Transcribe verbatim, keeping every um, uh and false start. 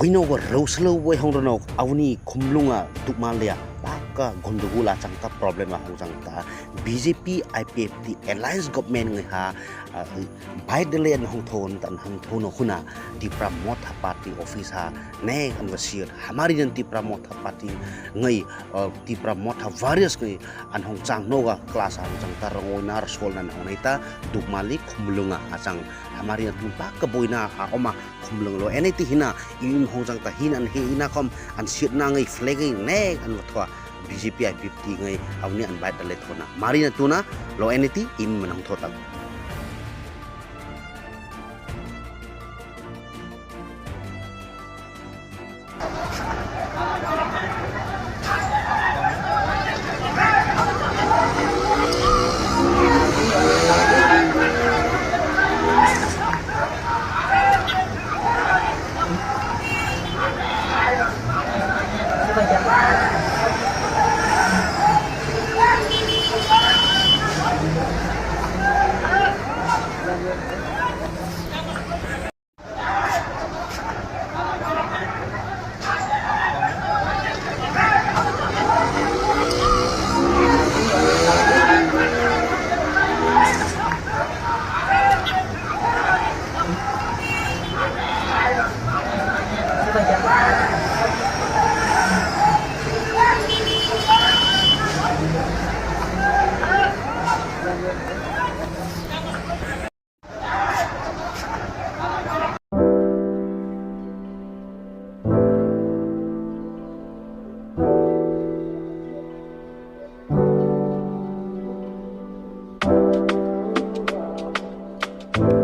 Bino go roslo wai hong rono aboni khumlunga dukma lia baka gondogol achang ta problem a hong jang ta B J P I P F T alliance government ngai ha, ah, bai dele an hong thon tan hong thono huna Tipra Motha Party office ha nek an ga siat hamari jan Tipra Motha Party ngai, ah, Tipra Motha various ngai an hong chang noga class an jang ta rongoi na rosol na hong nai ta dukma li khumlunga achang hamari jan baka boina ha oma khumlung lo N I T hina ilim hong jang ta hin an he ina khom an siat na ngai flag ngai nek an thwa B J P I P F T ngai aboni an bai dele thona mari na tuna lo N I T im man hong thota.